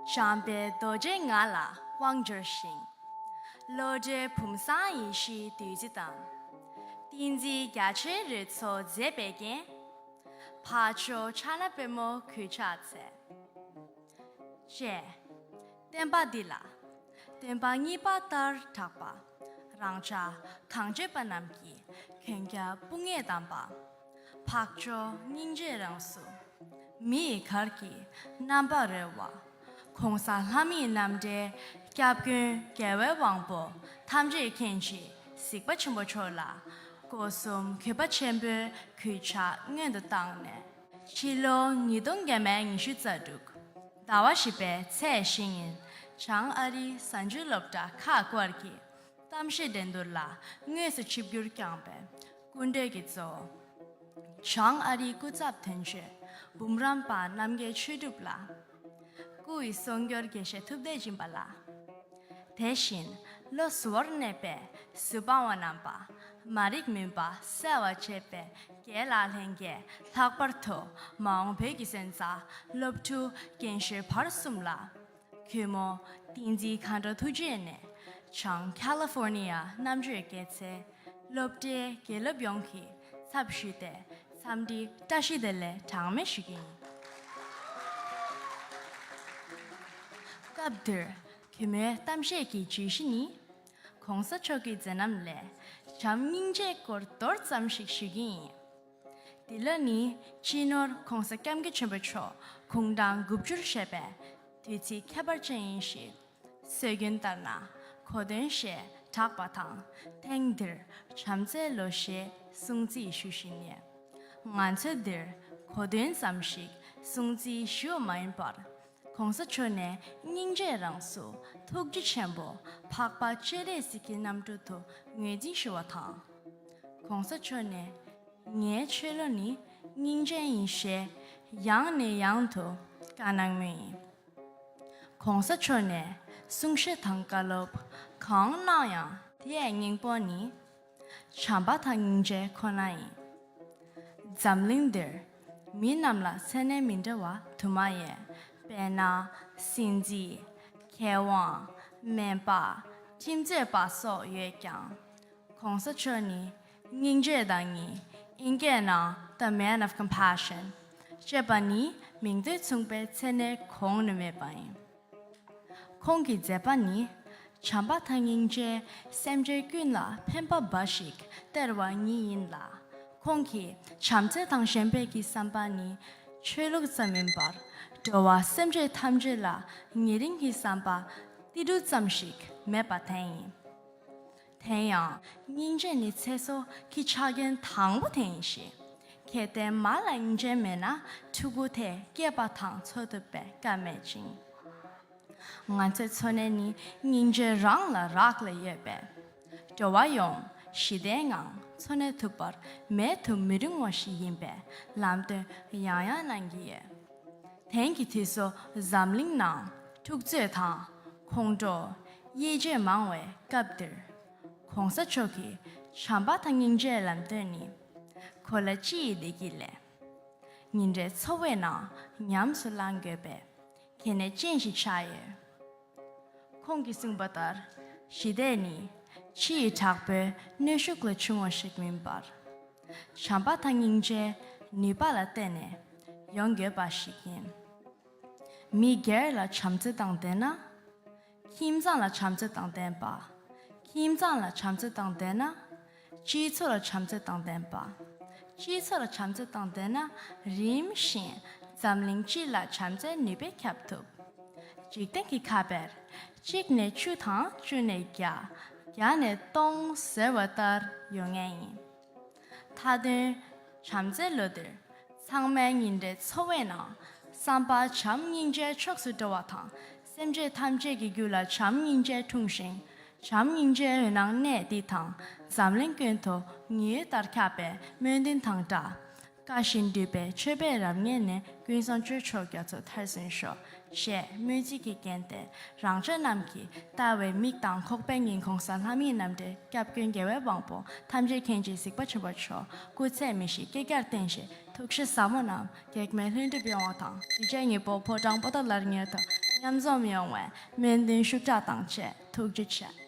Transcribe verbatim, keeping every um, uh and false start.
བྱམས་པའི་རྡོ་རྗེ་ང་ལ་དབང་བསྒྱུར་ཞིང་། བློ་གྲོས་བུམ་བཟང་ཡེ་ཤེས་བདུད་རྩི་དང་། ཏིང་འཛིན་རྒྱ་ཆེའི་རོལ་མཚོ་མཛེས་པའི་རྒྱན། འཕགས་མཆོག་ཕྱག་ན་པདྨོ་གུས་ཕྱག་འཚལ། ཅེས། བསྟན་པ་འདི་ལ། སྟོན་པ་གཉིས་པ་ལྟར་གྲགས་པ། རང་ཅག་གངས་ཅན་པ་རྣམས་ཀྱི་མཁྱེན་རྒྱ་དཔུང་གཉེན་དམ་པ། འཕགས་མཆོག་སྙིང་རྗེའི་རང་གཟུགས། མི་ཡི་གར་གྱི་རྣམ་པར་རོལ་བ། ༸གོང་ས་ལྷ་མིའི་རྣམ་འདྲེན་སྐྱབས་མགོན་རྒྱལ་བའི་དབང་པོ་ཐམས་ཅད་མཁྱེན་ཅིང་གཟིགས་པ་ཆེན་པོ་མཆོག་ལ། སྒོ་གསུམ་གུས་པ་ཆེན་པོས་གུས་ཕྱག་སྔོན་དུ་བཏང་ནས། ཕྱི་ལོ་ཉིས་སྟོང་ཉི་ཤུ་རྩ་དྲུག་ཟླ་བ་བཞི་པའི་ཚེས་བཞི་ཉིན། བྱང་ཨ་རིའི་གཟའ་མཇུག་སློབ་གྲྭ་ཁག་བར་གྱི་གཏམ་བཤད་འགྲན་བསྡུར་ལ་དངོས་སུ་ཆིབས་བསྒྱུར་བསྐྱངས་པའི་སྐུ་མགྲོན་གྱི་གཙོ་བོ། བྱང་ཨ་རིའི་སྐུ་ཚབ་དོན་གཅོད་འབུམ་རམས་པ་རྣམ་རྒྱལ་ཆོས་གྲུབ་ལགས། སྐུ་ཡི་གསུང་སྒྱུར་དགེ་བཤེས་ཐུབ་བསྟན་སྦྱིན་པ་ལགས། དེ་བཞིན་བློ་གཟུ་བོར་གནས་པའི་གཟུ་དཔང་བ་རྣམ་པ། མ་རིག་མུན་པ་སེལ་བར་བྱེད་པའི་དགེ་ལགས་ལྷན་རྒྱས། ལྷག་པར་དུ་མ་འོངས་བོད་ཀྱི་སོན་རྩ་སློབ་ཕྲུག་རྒན་གཞོན་བར་གསུམ་ལ། གུས་མོ་བསྟན་འཛིན་མཁའ་འགྲོ་ཐུགས་རྗེ་ནས་བྱང་ཁ་ལི་ཧྥོར་ནི་ཡ་རྣམ་དཔྱོད་སྐྱེད་ཚལ་སློབ་གྲྭའི་དགེ་སློབ་ཡོངས་ཀྱི་ཚབ་ཞུས་ཏེ་འཚམས་འདྲི་བཀྲ་ཤིས་བདེ་ལེགས་གྲངས་མེད་ཞུ་གི་ཡིན། སྐབས་འདིར་གུས་མོའི་གཏམ་བཤད་ཀྱི་བརྗོད་གཞི་ནི། ༸གོང་ས་མཆོག་གི་མཛད་རྣམ་ལས་བྱམས་སྙིང་རྗེའི་སྐོར་མདོར་ཙམ་ཞིག་ཞུ་གི་ཡིན། འདི་ལོ་ནི་སྤྱི་ནོར་༸གོང་ས་༸སྐྱབས་མགོན་ཆེན་པོ་མཆོག་དགུང་གྲངས་དགུ་བཅུར་བཞེས་པའི་དུས་ཚིགས་ཁྱད་པར་ཅན་ཡིན་ཞིང་། སྲོལ་རྒྱུན་ལྟར་ན་གོ་སྟོན་ཞེས་གྲགས་པ་དང་། ཐེངས་འདིར་བྱམས་བརྩེའི་ལོ་ཞེས་སྲུང་བརྩི་ཞུ་བཞིན་ཡོད། ང་ཚོས་འདིར་གོ་སྟོན་ཙམ་ཞིག་སྲུང་བརྩི་ཞུ་བ་མ་ཡིན་པར། ༸གོང་ས་མཆོག་ནས་སྙིང་རྗེའི་རང་གཟུགས་ཐུགས་རྗེ་ཆེན་པོ་འཕགས་པ་སྤྱན་རས་གཟིགས་ཀྱི་རྣམ་སྤྲུལ་དུ་ངོས་འཛིན་ཞུ་བ་དང་། ༸གོང་ས་མཆོག་ནས་ངའི་ཆོས་ལུགས་ནི་སྙིང་རྗེ་ཡིན་ཞེས་ཡང་ནས་ཡང་དུ་བཀའ་གནང་མུས་ཡིན། ༸གོང་ས་མཆོག་ནས་གསུང་བཤད་དང་བཀའ་སློབ་གང་གནང་ཡང་དེའི་སྙིང་པོ་ནི། བྱམས་པ་དང་སྙིང་རྗེ་ཁོ་ན་ཡིན། འཛམ་གླིང་འདིར་མི་རྣམས་ལ་མཚན་གནས་མི་འདྲ་བ་དུ་མ་ཡོད། དཔེར་ན། སྲིད་འཛིན། མཁས་དབང་། སྨན་པ། ཁྲིམས་རྩོད་པ་སོགས་ཡོད་ཀྱང་། ༸གོང་ས་མཆོག་ནི་སྙིང་རྗེ་བདག་ཉིད། ཨིན་སྐད་ནང་The Man of Compassion ཅེས་པ་ནི་མིང་དོན་མཚུངས་པའི་མཚན་གནས་གོང་ནས་མེད་པ་ཡིན། ཁོང་གི་མཛད་པ་ནི་བྱམས་པ་དང་སྙིང་རྗེས་སེམས་ཅན་ཀུན་ལ་ཕན་པ་འབའ་ཞིག་སྟེར་བ་ཉིད་ཡིན་ལ། ཁོང་གིས་བྱམས་བརྩེ་དང་གཞན་ཕན་གྱི་བསམ་པ་ནི་ཆོས་ལུགས་ཙམ་མིན་པར། འགྲོ་བ་སེམས་ཅན་ཐམས་ཅད་ལ་ཉེ་རིང་གི་བསམ་པ་ཏིལ་འབྲུ་ཙམ་ཞིག་མེད་པ་དེ་ཡིན། དེ་ཡང་སྙིང་རྗེ་ནི་ཚེ་སྲོག་གི་ཆ་རྐྱེན་དང་པོ་དེ་ཡིན་ཞིང་། གལ་ཏེ་མ་ལ་སྙིང་རྗེ་མེད་ན་ཕྲུ་གུ་དེ་སྐྱེས་པ་དང་འཚོ་ཐུབ་པའི་སྐབས་མེད་ཅིང་། ང་ཚོའི་འཚོ་གནས་ནི་སྙིང་རྗེ་རང་ལ་རག་ལས་ཡོད་པས། འགྲོ་བ་ཡོངས་ཞི་བདེའི་ངང་འཚོ་གནས་ཐུབ་པར་མེད་དུ་མི་རུང་བ་ཞིག་ཡིན་པས་ལམ་སྟོན་ཡང་ཡང་གནང་གི་ཡོད། དེང་གི་དུས་སུ་འཛམ་གླིང་ནང་འཁྲུག་རྩོད་དང་ཁོང་ཁྲོ། དབྱེ་འབྱེད་མང་བའི་སྐབས་འདིར། ༸གོང་ས་མཆོག་གི་བྱམས་པ་དང་སྙིང་རྗེའི་ལམ་སྟོན་ནི། གོ་ལ་སྤྱི་ཡི་བདེ་སྐྱིད་ལས། ཉིན་རེའི་འཚོ་བའི་ནང་ཉམས་སུ་བླང་དགོས་པའི་གལ་གནད་ཅན་ཞིག་ཆགས་ཡོད། ཁོང་གིས་གསུངས་པ་ལྟར། ཞི་བདེ་ནི་ཕྱི་ཡི་དྲག་པོའི་གནོན་ཤུགས་ལས་བྱུང་བ་ཞིག་མིན་པར། བྱམས་པ་དང་སྙིང་རྗེའི་ནུས་པ་ལ་བརྟེན་ནས་ཡོང་དགོས་པ་ཞིག་ཡིན། མི་སྒེར་ལ་བྱམས་བརྩེ་དང་ལྡན་ན། ཁྱིམ་ཚང་ལ་བྱམས་བརྩེ་དང་ལྡན་པ། ཁྱིམ་ཚང་ལ་བྱམས་བརྩེ་དང་ལྡན་ན། སྤྱི་ཚོགས་ལ་བྱམས་བརྩེ་དང་ལྡན་པ། སྤྱི་ཚོགས་ལ་བྱམས་བརྩེ་དང་ལྡན་ན། རིམ་བཞིན་འཛམ་གླིང་སྤྱི་ལ་བྱམས་བརྩེའི་ནུས་པས་ཁྱབ་ཐུབ། འཇིག་རྟེན་གྱི་ཁ་དཔེར། གཅིག་ནས་བཅུ་དང་བཅུ་ནས་བརྒྱ། བརྒྱ་ནས་སྟོང་ཟེར་བ་ལྟར་ཡོང་ངེས་ཡིན། མཐའ་དོན། བྱམས་བརྩེའི་ལོ་འདིར། ཚང་མའི་ཉིན་རེའི་འཚོ་བའི་ནང་བསམ་པ་བྱམས་སྙིང་རྗེའི་ཕྱོགས་སུ་འགྲོ་བ་དང་། སེམས་ཅན་ཐམས་ཅད་ཀྱི་རྒྱུད་ལ་བྱམས་སྙིང་རྗེ་འཁྲུངས་ཤིང་། བྱམས་སྙིང་རྗེའི་འོད་སྣང་གནས་འདི་དང་འཛམ་གླིང་ཀུན་ཏུ་ཉི་འོད་ལྟར་ཁྱབ་པའི་སྨོན་འདུན་དང་སྦྲགས། བཀའ་བཞིན་སྒྲུབ་པའི་མཆོད་པའི་རབ་བརྙེས་ནས། ཀུན་བཟང་སྤྱོད་མཆོག་རྒྱ་མཚོ་མཐར་སོན་ཤོག་ཅེས་སྨོན་ཚིག་གི་རྒྱན་ཏེ། རང་ཅག་རྣམས་ཀྱིས་ལྟ་བའི་མིག་དང་ཁོག་པའི་སྙིང་༸གོང་ས་ལྷ་མིའི་རྣམ་འདྲེན་སྐྱབས་མགོན་རྒྱལ་བའི་དབང་པོ་ཐམས་ཅད་མཁྱེན་ཅིང་གཟིགས་པ་ཆེན་པོ་མཆོག་སྐུ་ཚེ་མི་ཤིགས་བསྐལ་བརྒྱར་བརྟན་ཞིང་ཐུགས་བཞེད་ཟབ་མོ་རྣམས་གེགས་མེད་ལྷུན་གྲུབ་ཡོང་བ་དང་། གཞིས་བྱེས་གཉིས་པོ་ཕོ་བྲང་པོ་ཏཱ་ལར་ཉེ་དུ་ མཉམ་འཛོམས་ཡོང་བའི་སྨོན་འདུན་ཤུགས་དྲག་དང་བཅས་ཐུགས་རྗེ་ཆེ།